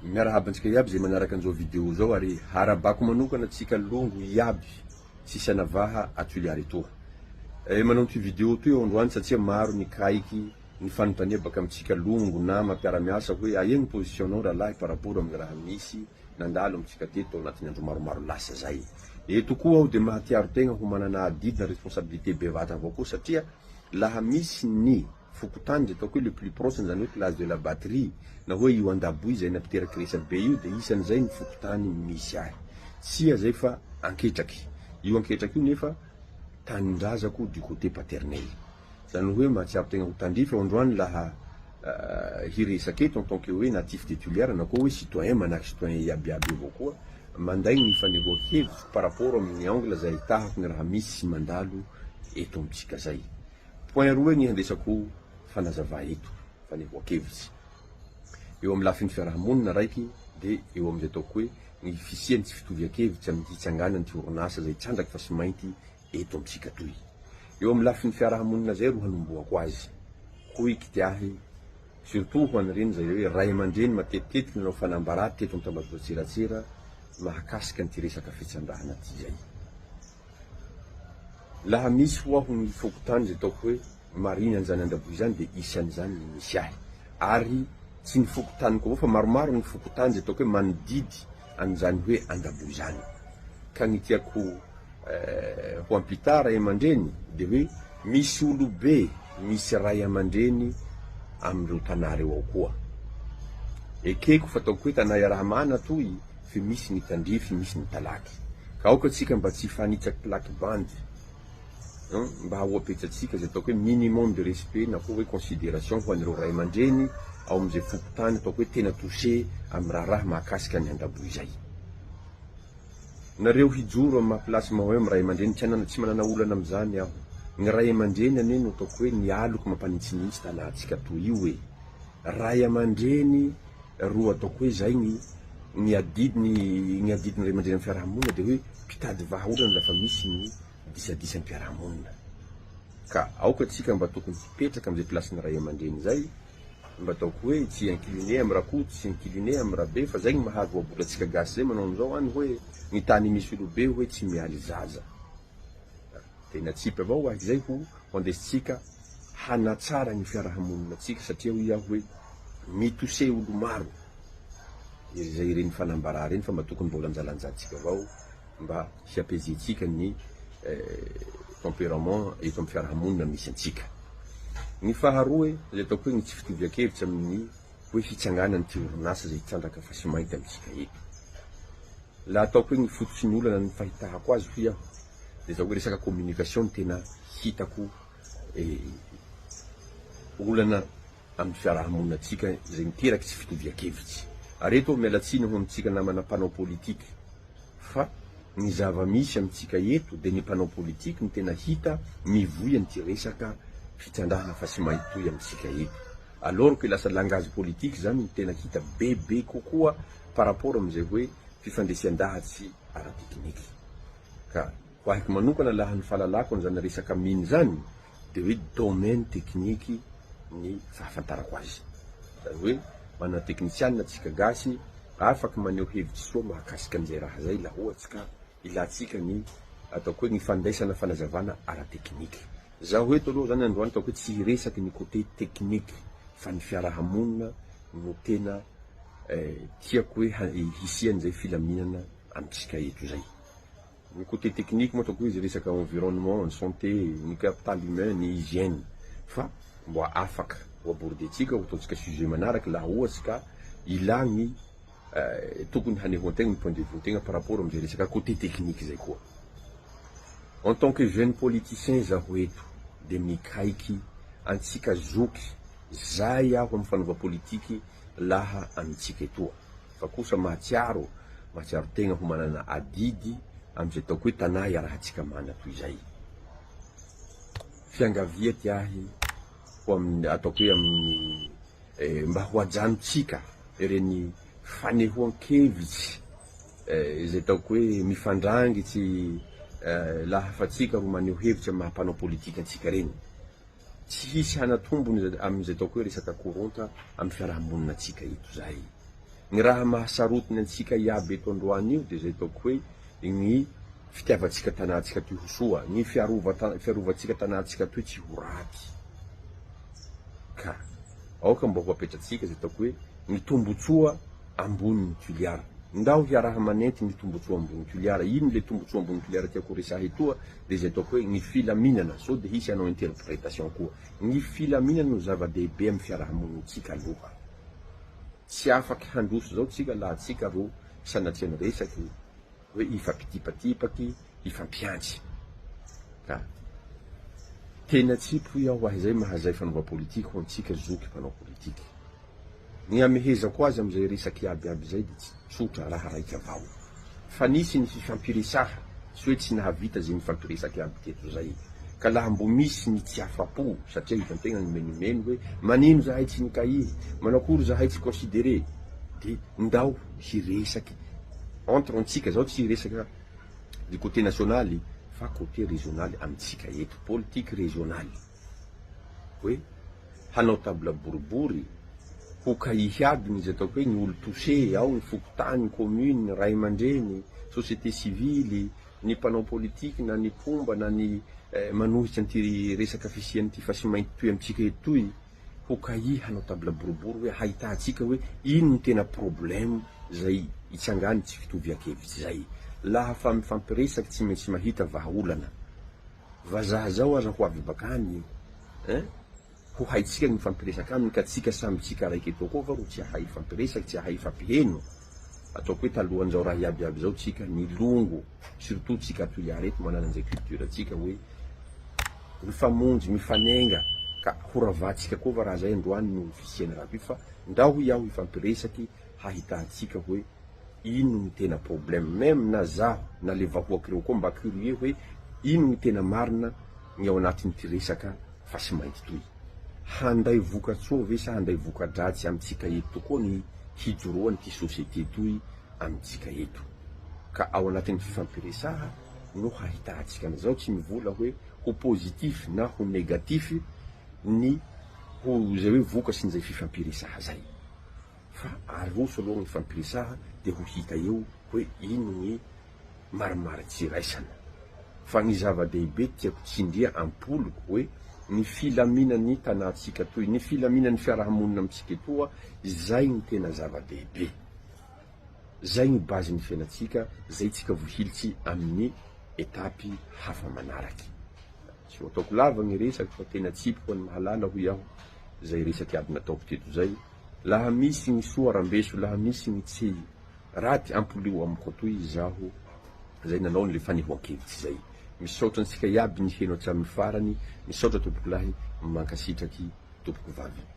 Miarahaba antsika iaby izay manaraka an'izao video zao ary harabako manokana antsika longo iaby tsisy anavaha a Tuliar etoa. Eh, manao an'ity video toy aho androany satria maro ny kaiky ny fanontania baka amintsika longo nama mpiara-miasa hoe aia ny position-nao rahalahy par rapport amin'ny raha misy nandalo amintsika teto tao anatin'ny andro maromaro lasa zay. Eto koa aho dia mahatiaro tegna ho manana adidy na responsabilité bevata avao koa satria laha misy ny fokontany izay ataoko hoe le plus proche izany hoe place de la batterie na hoe io Andaboy izay nampiteraky resabe io dia isan'izay ny fokontany misy ahy. Tsia zay fa Anketraky. Io Anketraky io nefa tanindrazako du côté paternel. Zany hoe mahatsiaro tegna ho tandrify aho androany laha hiresaka eto en tant que hoe natif de Tuléar na koa hoe citoyen manahaky citoyen iabiaby avao koa manday ny fanehoan-kevitro par rapport amin'ny angle izay ahitahako ny raha misy sy mandalo eto amintsika zay. Point roe ny handesako fanazava eto, fanehoan-kevitsy. Eo amin'ny lafiny fiaraha-monina raiky dia eo amin'izay ataoko hoe ny fisian'ny tsy fitovian-kevitsy amin'ny hitsanganan'ity orinasa izay trandraky fa sy mainty eto amintsika toy. Eo amin'ny lafiny fiaraha-monina izay ro hanombohako azy. Hoy kity ahy, surtout ho an'ireny izay hoe ray aman-dreny matetitetika nanao fanambarà teto amin'ny tambajotran-tserasera mahakasika an'ity resaka fitsandrahana ity izay. Laha misy ho aho ny fokontany izay ataoko hoe marina an'izany Andraboy izany dia isan'izany ny misy ahy. Ary tsy ny fokontaniko avao fa maromaro ny fokontany izay ataoko hoe manodidy an'izany hoe Andraboy izany. Ka ny tiako ho ampitaha ray aman-dreny dia hoe misy olobe, misy ray aman-dreny amin'ireo tanà ireo ao koa. Ekeko fa ataoko hoe tanà iaraha-mana toy fe misy ny tandrify misy ny talaky. Ka aoka tsika mba tsy hifanitsaky plaky bandy an, mba ho apetsatsika izay ataoko hoe minimum de respect na koa hoe consideration ho an'ireo ray aman-dreny ao amin'izay fokontany ataoko hoe tena touché amin'ny raharaha mahakasika ny Andaboy izay. Nareo hijoro amin'ny maha place maha hoe amin'ny ray aman-dreny tsy anana tsy manana olana amin'izany aho. Ny ray aman-dreny anie no ataoko hoe ny aloky mampanintsinintsy tanàntsika toy io e. Ray aman-dreny Roa ataoko hoe zay ny ny adidy ny ny adidin'ny ray aman-dreny amin'ny fiarahamonina dia hoe mpitady vahaolana lafa misy ny disadisa amin'ny fiarahamonina. Ka aoka tsika mba tokony hipetraka amin'izay place-n'ny ray aman-dreny izay, mba ataoko hoe tsy incliner amin'ny Rakoto, tsy incliner amin'ny Rabe fa zay ny maha voabolantsika gasy zay manao an'izao any hoe ny tany misy olobe hoe tsy mialy zaza. Dia natsipy avao ahy izay ho andesintsika hanatsara ny fiarahamonina tsika satria hoy aho hoe mitose olo maro izay ireny fanambarà ireny fa mba tokony mba ho lanjalanjantsika avao mba hi-apaiser-tsika ny tempérament eto amin'ny fiarahamonina misy antsika. Ny faharoa izay ataoko hoe ny tsy fitovian-kevitra amin'ny hoe hitsanganan'ity orinasa izay hitrandraka fasimainty amintsika eto. Laha ataoko hoe ny fototry ny olana ny fahitahako azy hoy aho dia zao hoe resaka communication no tena hitako olana amin'ny fiarahamonina antsika izay miteraky tsy fitovian-kevitsy. Ary eto aho miala tsiny ho amintsika namana mpanao politique fa ny zava-misy amintsika eto dia ny mpanao politique no tena hita mivoy an'ity resaka fitrandrahana fasimainty toy amintsika eto. Alors que lasa langage politique zany no tena hita bebe kokoa par rapport amin'izay hoe fifandresian-dahatsy ara-tekniky. Ka ho ahiko manokana laha ny fahalalako an'izany resaka mine zany dia hoe domaine tekniky ny fahafantarako azy. Zany hoe manana teknisianina tsika gasy afaky maneho hevitsy soa mahakasika an'izay raha zay laha ohatsy ka ilantsika ny ataoko hoe ny fandraisana fanazavana ara-tekniky. Zaho eto aloha zany androany ataoko hoe tsy hiresaky ny côté technique fa ny fiarahamonina no tena tiako hoe hisian'izay filaminana amintsika eto izay. Ny côté technique moa ataoko hoe izy resaka environnement, ny santé, ny capital humain, ny hygiène fa mbo afaka ho aborder-tsika ho ataontsika sujet manaraky laha ohatsy ka ilà ny tokony hanehoan-tegna ny point de vue-ntegna par rapport amizay resaka côté technique zay koa. En tant que jeune politicien zaho eto dia mikaiky antsika zoky zay aho amin'ny fanaova politiky laha amintsika etoa fa kosa mahatsiaro mahatsiaro tegna ho manana adidy amin'izay ataoko hoe tanà iarahantsika mana toy izay. Fiangavia ty ahy ho amin'ny ataoko hoe amin'ny mba ho ajanontsika ireny fanehoan-kevitsy izay ataoko hoe mifandrangitsy lahafatsika ro maneho hevitsy amin'ny maha mpanao politika antsika ireny. Tsy hisy hanatombony amin'izay ataoko hoe resaka koronta amin'ny fiarahamonina antsika eto izay. Ny raha mahasarotiny antsika iaby eto androany io dia izay ataoko hoe ny fitiavantsika tanàntsika toy ho soa, ny fiarovantsika tanàntsika toy tsy ho raty. Ka aoka mba ho apetratsika izay ataoko hoe ny tombotsoa ambonin'ny Toliara. Ndao hiaraha manenty ny tombotsoa ambony Toliara. Ino le tombotsoa ambony Toliara tiako ho resaha etoa dia izay ataoko hoe ny filaminana, sao dia hisy hanao interpretation koa. Ny filaminana no zava-dehibe amin'ny fiarahamonintsika aloha. Tsy afaky handroso zao tsika laha tsika ro sanatria miresaky hoe hifampitipatipaky, hifampiantsy. Ka tena tsy hoy aho ahy zay mahazay fanaovam-politiky ho antsika zoky mpanao politiky. Ny hamehezako azy amizay resaky iaby iaby zay de tsy tsotra raha raiky avao. Fa nisy ny fifampiresaha, tsy hoe tsy nahavita ze nifampiresaky aby teto zay. Ka laha mbo misy ny tsy afapo, satria hitantegna ny menomeno hoe manino zahay tsy nikaihy, manakory zahay tsy consideré, de ndao hiresaky entre antsika, zaho tsy hiresaka du côté nationaly fa côté régionaly amintsika eto, politique régionale, hoe hanao table boribory, ho kaihy aby ny izay ataoko hoe ny olo touché, ao ny fokontany, commune, ny ray aman-dreny, société civile, ny mpanao politique na ny mpomba na ny manohitra an'ity resaka fisian'ity fasimainty toy amintsika eto toy, ho kaihy hanao table boribory hoe hahitantsika hoe ino ny tena problème zay itsangany tsy fitovian-kevitsy zay. Laha fa mifampiresaky tsy maintsy mahita vahaolana. Vazaha zao aza ho avy bakany hein! Ho haitsika ny mifampiresaka aminy ka tsika samby tsika raiky eto koa va ro tsy ahay hifampiresaky tsy ahay hifampiheno? Ataoko hoe talohan'izao raha iaby iaby zao tsika nilongo surtout tsika Toliara eto manana an'izay culture tsika hoe mifamonjy mifanenga ka ho ravatsika koa va raha zay androany noho ny fisian'ny raha toy fa ndao hoy aho hifampiresaky hahitantsika hoe ino ny tena problème même na zaho na le vahoaka ireo koa mba curieux hoe ino ny tena marina ny ao anatin'ity resaka fasimainty toy. Handay vokatsoa ve sa handay vokadratsy amintsika eto tokoa ny hijoroan'ity société toy amintsika eto. Ka ao anatin'ny fifampiresaha no hahitahantsika an'izao, tsy mivola hoe ho positif na ho négatif ny ho izay hoe vokatrin'izay fifampiresaha zay. Fa aroso aloha ny fampiresaha dia ho hita eo hoe ino ny marimaritsy iraisana. Fa ny zava-dehibe tiako tsindria am-poloko hoe ny filaminan'ny tanàntsika toy ny filaminan'ny fiarahamonina amintsika etoa izay no tena zava-dehibe. Zay no base-n'ny fiainantsika, zay tsika vo hilitsy amin'ny étape hafa manaraky. Tsy ho ataoko lava ny resako fa tena tsipiko an'i Mahalala hoy aho zay resaky aby nataoko teto zay. Laha misy ny soa rambeso laha misy ny tsy raty ampolio amiko atoy izaho zay nanao anle fanehoankevitsy zay. Misaotra antsika iaby niheno hatramin'ny farany, misaotra tompokolahy, mankasitraky tompoko vavy.